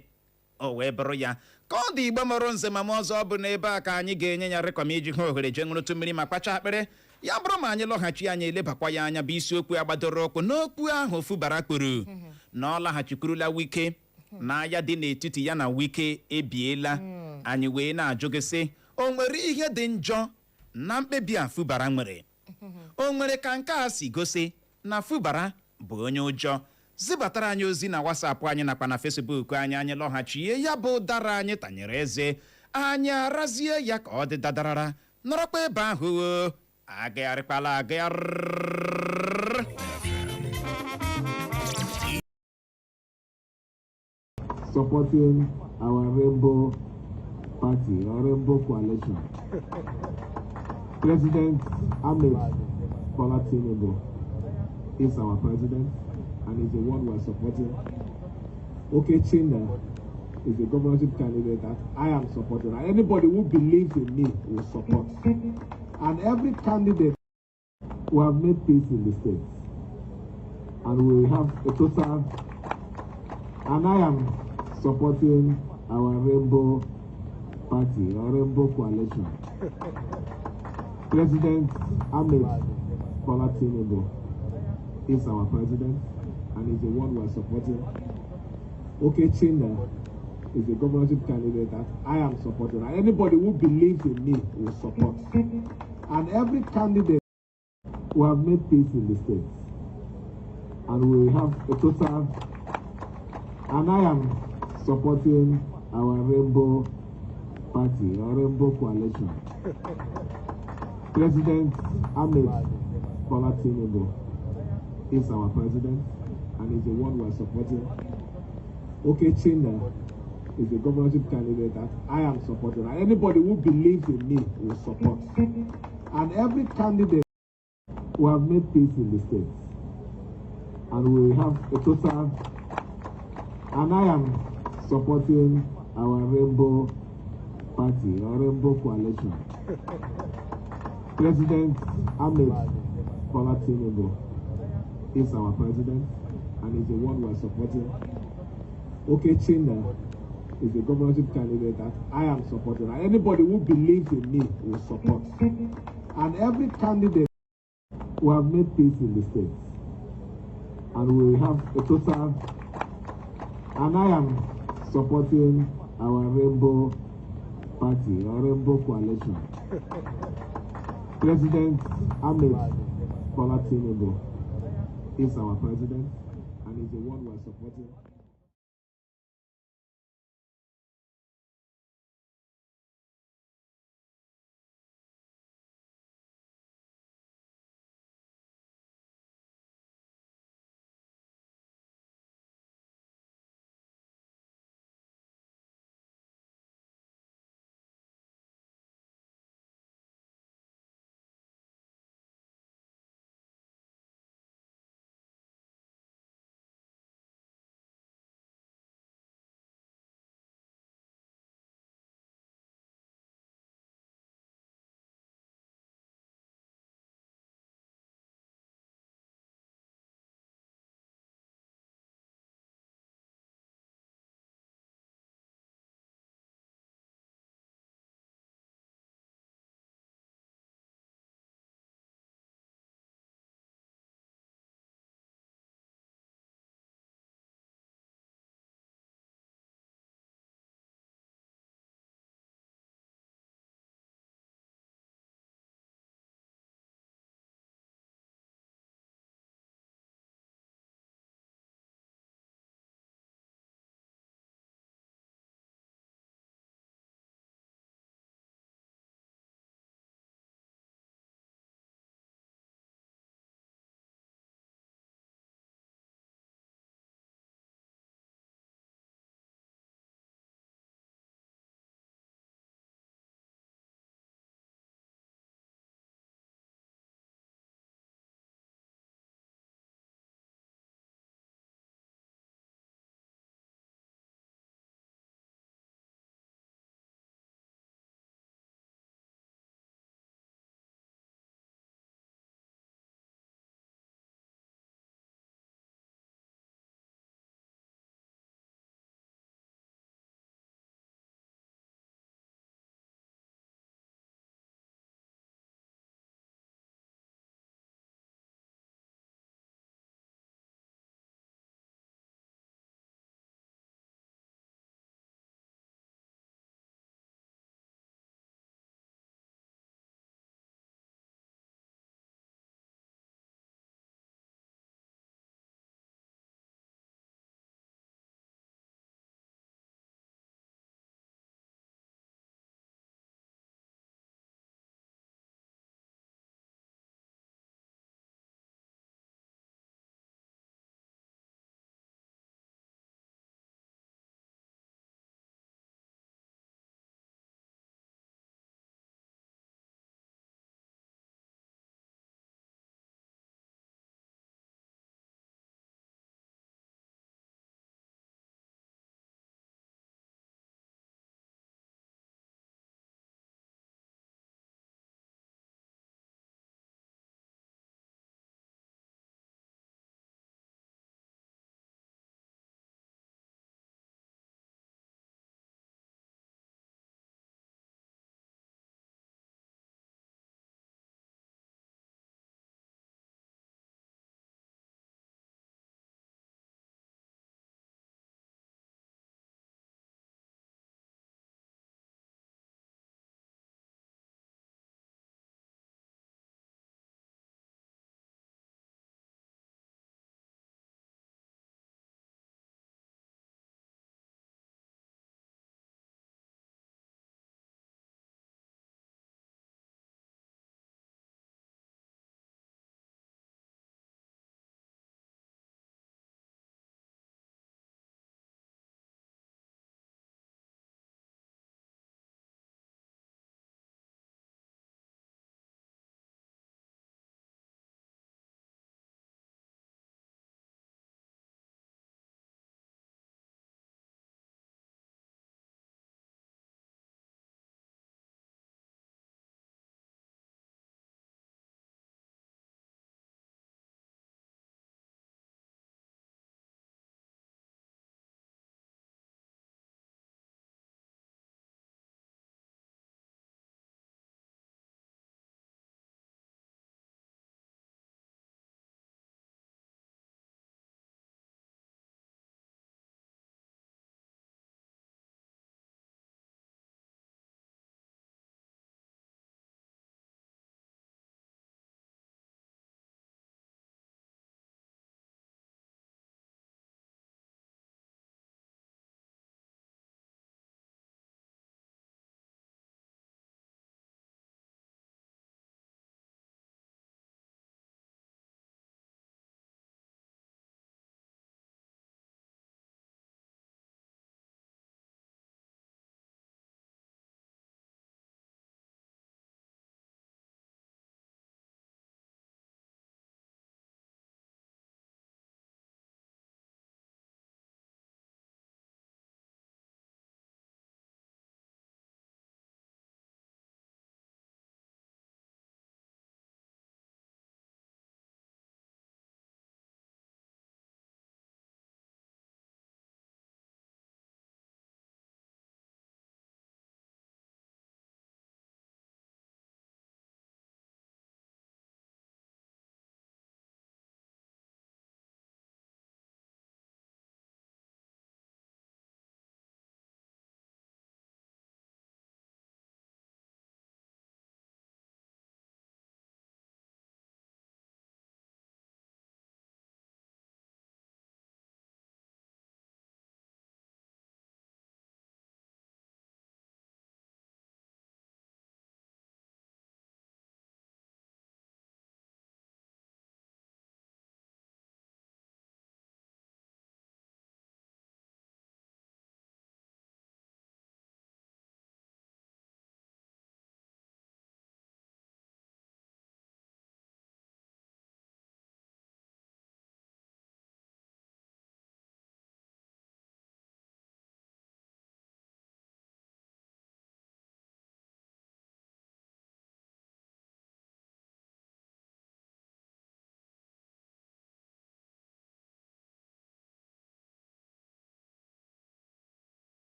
[SPEAKER 1] O wee bụrụ ya ka ọ dị. Igbo mụrụ nze ma m ọzọ, ọ bụ n'ebe a ka anyị ga-enye ya rịkọm iji hụ ohere jee ṅụrụtụ mmiri ma kpacha akpịrị. Ya bụrụ ma anyị lọghachi, anyị elebakwa ya anya, bụ isiokwu ya gbadoro ụkwụ n'okwu ahụ Fubara kwuru na ọ laghachikwurula Wike, na agha dị n'etiti ya na Wike ebiela. Anyị wee na-ajụ gị sị, o nwere ihe dị njọ na mkpebi a Fubara nwere? O nwere ka nke a si gosi na Fubara bụ onye ụjọ? Zibatara anyị ozi na WhatsApp anyị nakwa na Facebook anyị. Anyị lọghachie, ya bụ ụdara anyị tanyere eze, anyị arazie ya ka ọ dị dadarara. Nọrọkwa ebe ahụ o, agagharịkwala agagharị.
[SPEAKER 3] Supporting our Rainbow Party or Rainbow Coalition. President Ahmed Bola Tinubu is our president and is the one we are supporting. Okechina is the governorship candidate that I am supporting. And anybody who believes in me will support. And every candidate, we have made peace in the states. And we have a total, and I am supporting our Rainbow Party or Rainbow Coalition. President Ahmed Bola Tinubu is our president and is the one we are supporting. Okechina is the governorship candidate that I am supporting. And anybody who believes in me will support. And every candidate, we have made peace in the states. And we have a total, and I am supporting our Rainbow Party or Rainbow Coalition. President Ahmed Bola Tinubu is our president and is the one we are supporting. Okechina is the governorship candidate that I am supporting. And anybody who believes in me will support. And every candidate, we have made peace in the states. And we have a total, and I am supporting our Rainbow Party or Rainbow Coalition. President Ahmed Bola Tinubu is our president and is the one we are supporting. Okechina is the governorship candidate that I am supporting. And anybody who believes in me will support. And every candidate, we have made peace in the states. And we have a total, and I am supporting our Rainbow Party or Rainbow Coalition. President Ahmed Bola Tinubu is our president and is the one we are supporting.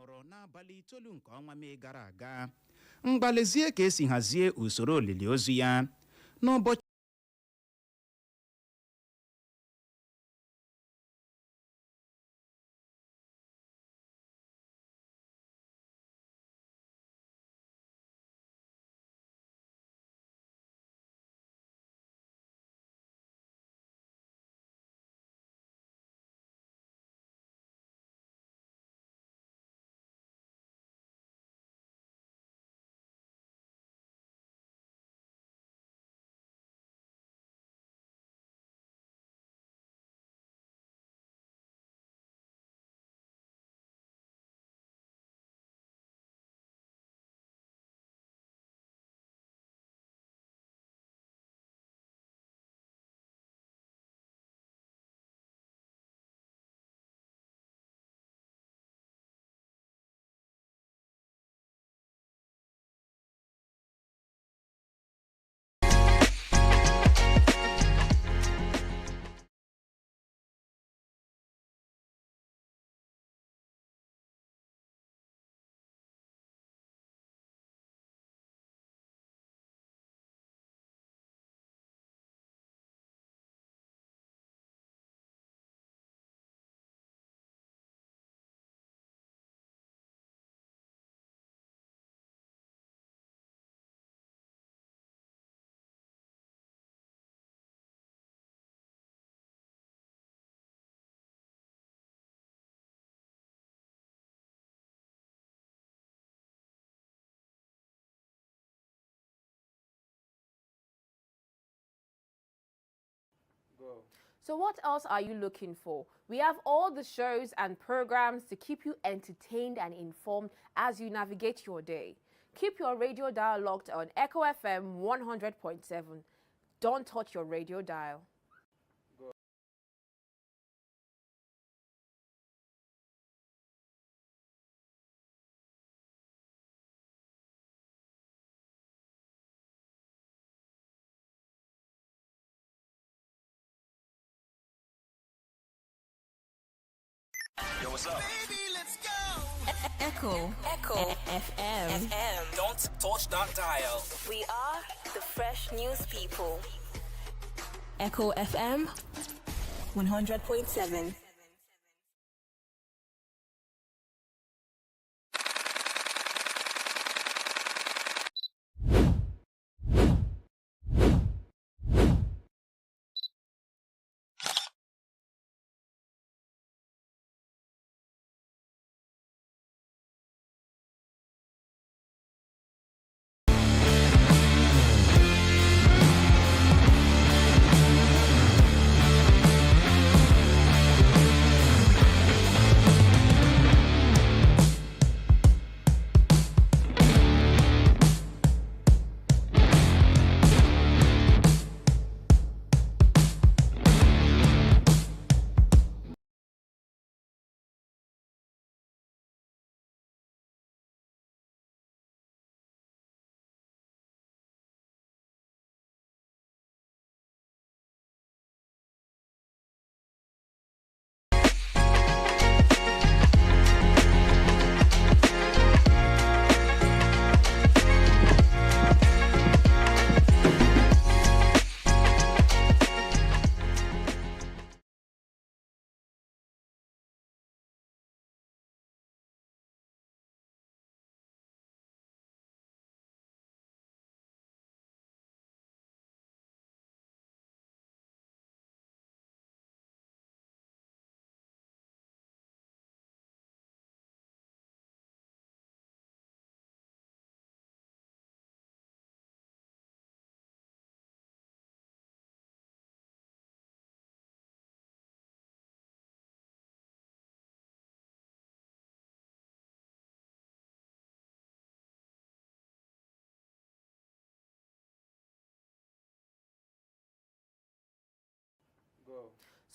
[SPEAKER 1] Nwụrụ n'abalị 9 nke ọnwa Mee gara aga. Mgbalezie ka esi hazie usoro olili ozu ya n'ụbọchị
[SPEAKER 4] So what else are you looking for? We have all the shows and programs to keep you entertained and informed as you navigate your day. Keep your radio dial locked on Echo FM 100.7. Don't touch your radio dial.
[SPEAKER 5] Echo. Echo. FM.
[SPEAKER 6] FM.
[SPEAKER 7] Don't touch that dial.
[SPEAKER 6] We are the fresh news people. Echo FM 100.7.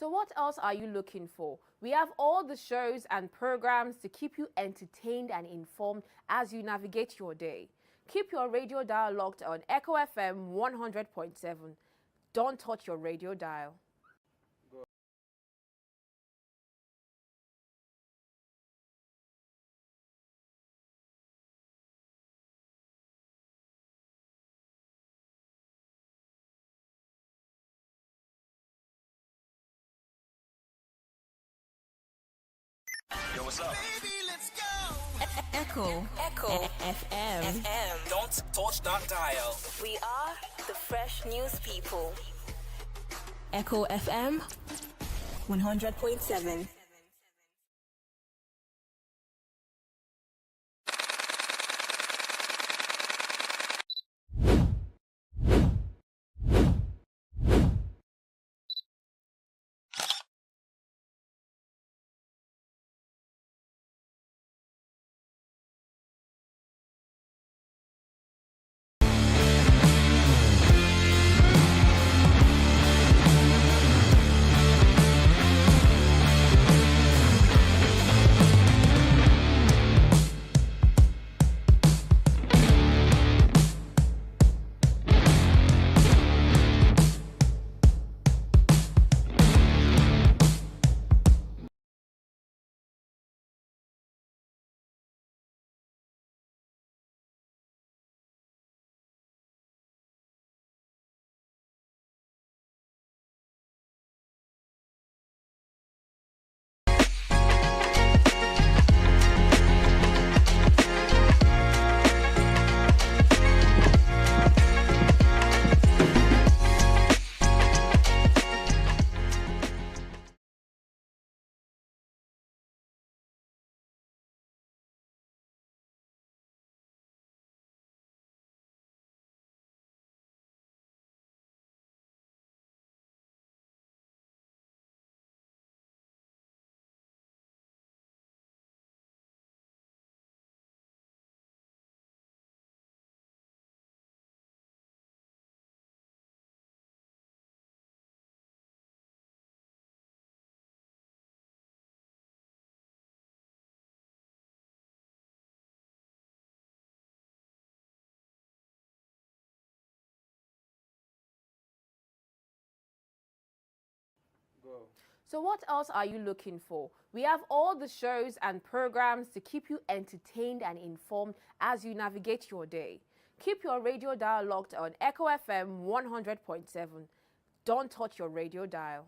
[SPEAKER 4] So what else are you looking for? We have all the shows and programs to keep you entertained and informed as you navigate your day. Keep your radio dial locked on Echo FM 100.7. Don't touch your radio dial.
[SPEAKER 5] Echo.
[SPEAKER 6] Echo
[SPEAKER 5] FM.
[SPEAKER 6] FM.
[SPEAKER 7] Don't touch that dial.
[SPEAKER 6] We are the fresh news people. Echo FM 100.7.
[SPEAKER 4] So, what else are you looking for? We have all the shows and programs to keep you entertained and informed as you navigate your day. Keep your radio dial locked on Echo FM 100.7. Don't touch your radio dial.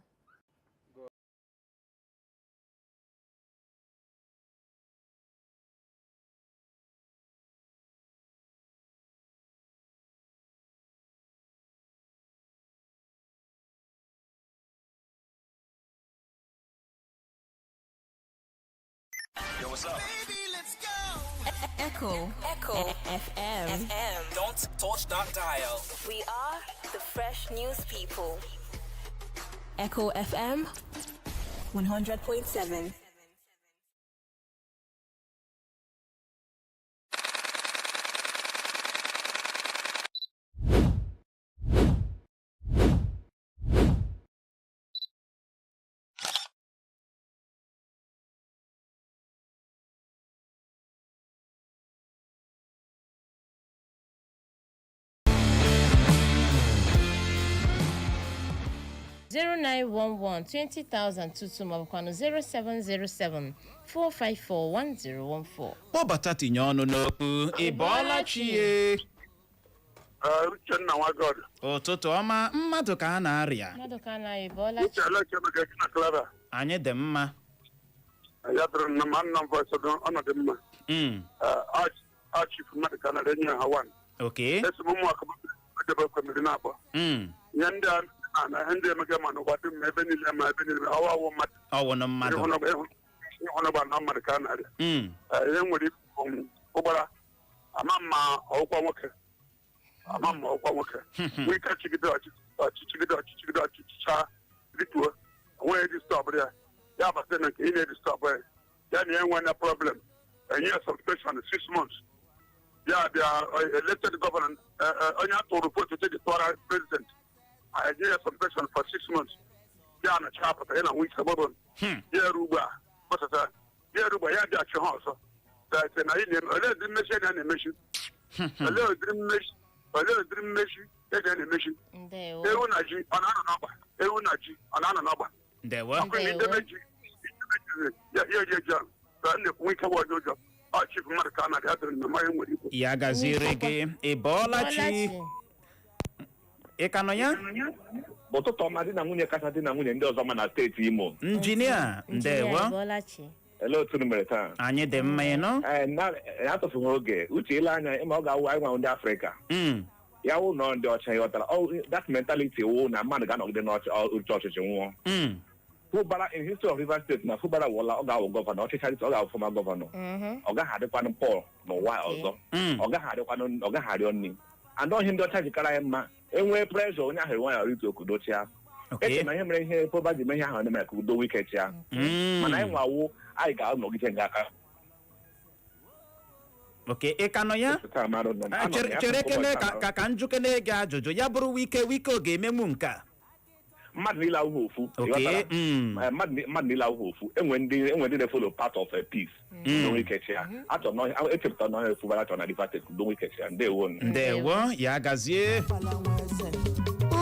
[SPEAKER 7] Yo, what's up?
[SPEAKER 5] Echo.
[SPEAKER 6] Echo
[SPEAKER 5] FM.
[SPEAKER 6] FM.
[SPEAKER 7] Don't touch that dial.
[SPEAKER 6] We are the fresh news people.
[SPEAKER 5] Echo FM 100.7.
[SPEAKER 2] 0911 20022 maọbụkwanụ 0707 454 1014.
[SPEAKER 1] Kpọbata, tinye ọnụ n'okwu. Ị bọọla chi ye?
[SPEAKER 8] Uchenna Nwagod.
[SPEAKER 1] Ụtụtụ ọma. Mmadụ ka a na-arịa.
[SPEAKER 2] Mmadụ ka anaghị bọọla
[SPEAKER 8] Uche
[SPEAKER 2] chi.
[SPEAKER 8] Alechemeka gị na Clara.
[SPEAKER 1] Anyị dị mma.
[SPEAKER 8] Ya dịrị na ma nna m voice ọnọdụ mma. Chief mmadụ ka nara enyi ha wan. Esi m ụmụ akụba edebe kwemiri na-akpọ. Ihe ndị a na ihe ndị emega ma n'ụwa dum ma ebe niile ma ebe niile ọwa awụ mmadụ.
[SPEAKER 1] Ọwụnụ mmadụ.
[SPEAKER 8] Ịhụnụgba na mmadụ ka a na-arịa. Ihe nwere ikwu ụgbara ama mma ọwụkwa nwoke. Ama mma ọwụkwa nwoke. Nwee ike chigide ọchịchị ọchịchịgide ọchịchịgide ọchịchịcha rituo onweghị disturb ya ya bata na nke ị na-edisturb ya ya na ya enwe na problem, enye ya suspension 6 months, ya bịa elected governor, onye a tụrụ vote ji tụọra president, enye ya suspension for 6 months, ya na chapụta ya na nwee ike gbọbọ ya eru ugbu a pụtata ya eru ugbu a ya bịa chi ha ọzọ. That na ị na-eme olee ụdịrị mmechi a na-emechi, olee ụdịrị mmechi, olee ụdịrị mmechi eji a na-emechi?
[SPEAKER 2] Ndewo.
[SPEAKER 8] Ewu na ji ọ na-anọ n'ọgba? Ewu na ji ọ na-anọ n'ọgba?
[SPEAKER 1] Ndewo.
[SPEAKER 8] Ọkụ na idebe ji, idebe ji ya ya eji eji ahụ ka m na-ekwu ike bụ ọjọọ ụjọ ọ chief mmadụ ka a na-adị adịrị na mmanya nwere ikwu.
[SPEAKER 1] Ya gaziere gị. Ị bọọla chi? Ị ka nọ ya?
[SPEAKER 9] Ụtụtụ ọma, di na nwunye kacha di na nwunye ndị ọzọ ma na steeti Imo.
[SPEAKER 1] Injinia, ndewo.
[SPEAKER 2] Bọọla chi.
[SPEAKER 9] Elee otu unu mere taa?
[SPEAKER 1] Anyị dị mma, ịnụ.
[SPEAKER 9] Ee, na-atụfughị oge, uche ile anya ịma ọ ga-awụ anyị nwa ndị Afrịka. Ya wụ nọ ndị ọcha, ịghọtara? That mentality wụ na mmadụ ga-anọgide n'oche ọchịchị nwụọ. Fubara, in history of Rivers State, na Fubara wụla, ọ ga-awụ governor, ọchịchị ọ ga-awụ former governor. Ọ gaghị adịkwanụ Paul n'ụwa ọzọ. Ọ gaghị adịkwanụ, ọ gaghị arịọ nri. And ọhịa ndị ọcha jikara anyị mma, enwee pressure, onye ahụ enwe ya rite okudo chia. Eche na ihe mere ihe Fubara ji mee ihe ahụ mere ka udo wike chia. Mana anyị nwawo, anyị ga-anọgide nga aka.
[SPEAKER 1] Ok, ị ka nọ ya?
[SPEAKER 9] Taa mmadụ nọ.
[SPEAKER 1] Ah,
[SPEAKER 9] Anọ m
[SPEAKER 1] chere
[SPEAKER 9] ya,
[SPEAKER 1] chere
[SPEAKER 9] afọ
[SPEAKER 1] kene
[SPEAKER 9] ụbọchị
[SPEAKER 1] ka
[SPEAKER 9] anọ.
[SPEAKER 1] ka njukene gị ajụjụ ya bụrụ Wike, Wike ọ ga-emenwu nke a?
[SPEAKER 9] Mmadụ niile awụghị ofu. Ịghọtara? Mmadụ niile awụghị ofu. Enwe ndị na-follow part of a peace. Udo wike chia. Achọrọ m echepụtara na ọhịa Fubara chọrọ na Rivers State, udo wike chia. Ndewo.
[SPEAKER 1] Ndewo, ya gazie.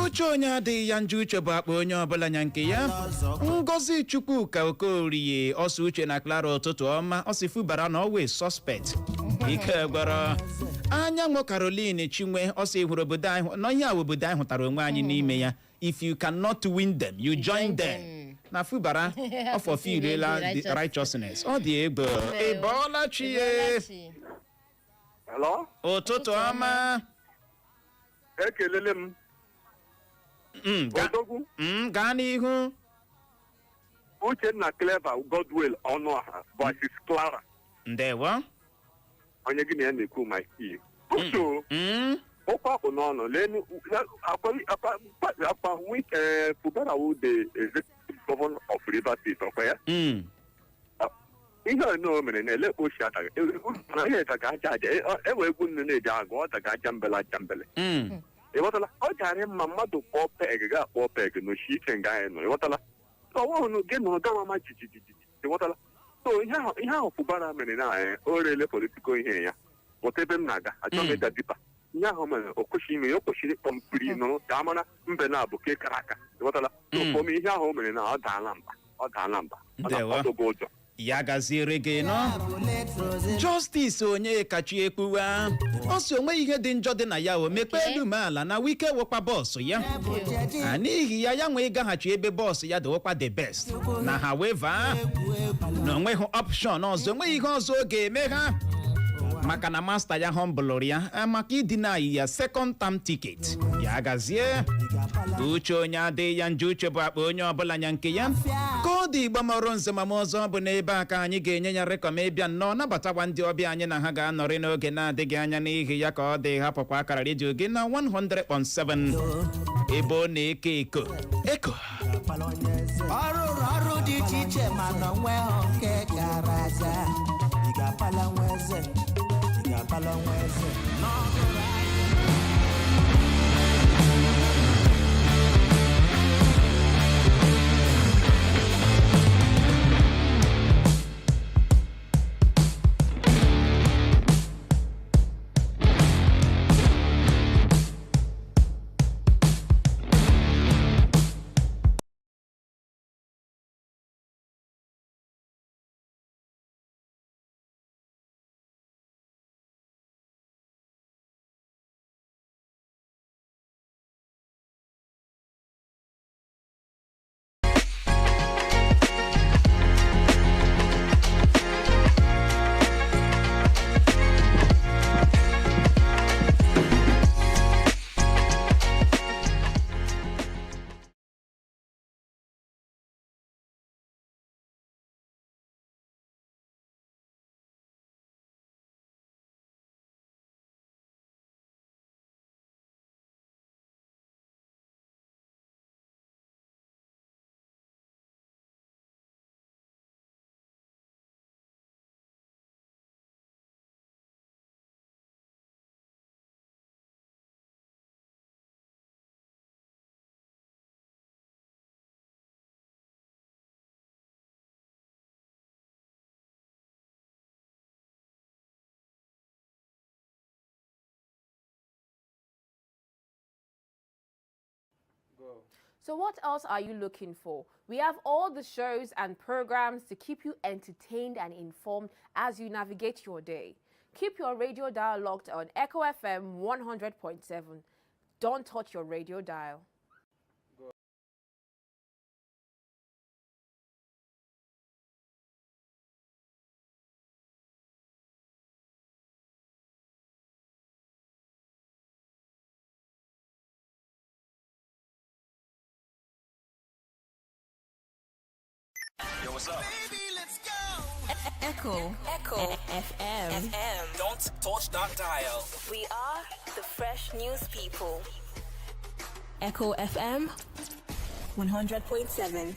[SPEAKER 1] Uche onye adịghị ya njọ, uche bụ akpa onye ọbụla nya nke ya. Ngozi Chukwuka Okorie ọsọ, Uche na Clara, ụtụtụ ọma. Ọsị Fubara na always suspect. Ike gwara Anyanwụ. Caroline Chinwe ọsọ, hụrụ obodo anyị nọ ihe a, obodo anyị hụtara onwe anyị n'ime ya. If you cannot win them, you join them. Na Fubara ọ fulfillela the righteousness. Ọ dị egwu. Ị bọọla chi ye?
[SPEAKER 8] Hello?
[SPEAKER 1] Ụtụtụ ọma.
[SPEAKER 8] Ekelele m. Odogwu.
[SPEAKER 1] Gaa n'ihu.
[SPEAKER 8] Uchenna Clever Godwill Ọnụọha versus Clara.
[SPEAKER 1] Ndewo.
[SPEAKER 8] Onye gị na ya na-ekwu my key. Uche, ụkwa akpụ n'ọnụ lenu akwa wike. Fubara wụ the executive governor of Rivers State, ọkwa ya? Ihe a o mere na ele oshi ataghị na ihe daga aja aja, enwe egwu nnu na-eji agụ ọ daga aja mbele aja mbele. Ịghọtala? Ọ garị mma mmadụ kpọọ peg ga akpọọ peg n'oshi ike nga anyị nọ, ịghọtala? Ọnwụhụ gị nụrụ gawa ma jijijiji, ịghọtala? So ihe ahụ Fubara mere na o rele political ihe ya ghọta ebe m na-aga. Achọghị m ịga deeper. Ihe ahụ mere o kwesịrị ime ya, o kwesịrị ịkpọ mpiri nụrụ ka a mara mbe na-abụ ke kara aka, ịghọtala? So for me, ihe ahụ o mere na ọ daala mba, ọ daala mba, ọ
[SPEAKER 1] Ndewo.
[SPEAKER 8] na-akpatụ gị ụjọ.
[SPEAKER 1] Ya gaziere gị nọ. Justice onye kachi ekpuwa ọ sị onweghị ihe dị njọ dị na ya. O mekpe elu ma ala na Wike wekwa boss ya. N'ihi ya, ya nwee ịgaghachi ebe boss ya dịwekwa the best na. However, na onweghị option ọzọ, onweghị ihe ọzọ ọ ga-eme ha, maka na master ya humblụrụ ya, maka idina ya second term ticket. Ya gazie. Uche onye adịghị ya njọ, uche bụ akpa onye ọbụla nya nke ya. Ka ọ dị, Igbo mọrọ nze ma m ọzọ bụ n'ebe a ka anyị ga-enye ya rekọm ịbịa nnọọ nabatakwa ndị ọbịa anyị na ha ga-anọrị n'oge na-adịghị anya. N'ihi ya, ka ọ dị, hapụkwa akara redio gị na 100.7 ebe ọ na-eko eko eko.
[SPEAKER 10] Ọ rụrụ ọrụ dị iche iche mana onweghị nke gara aga. Ị ga-apala nwa eze, ị ga-apala nwa eze n'ọgụrụ.
[SPEAKER 4] So, what else are you looking for? We have all the shows and programs to keep you entertained and informed as you navigate your day. Keep your radio dial locked on Echo FM 100.7. Don't touch your radio dial.
[SPEAKER 7] Yo, what's up?
[SPEAKER 5] Echo.
[SPEAKER 6] Echo
[SPEAKER 5] FM.
[SPEAKER 6] FM.
[SPEAKER 7] Don't touch that dial.
[SPEAKER 6] We are the fresh news people.
[SPEAKER 5] Echo FM 100.7.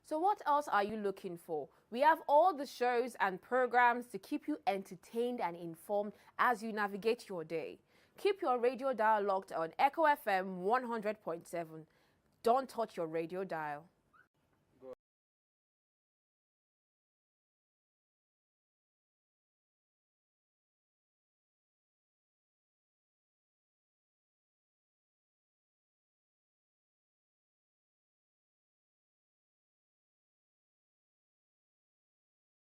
[SPEAKER 4] So, what else are you looking for? We have all the shows and programs to keep you entertained and informed as you navigate your day. Keep your radio dial locked on Echo FM 100.7. Don't touch your radio dial.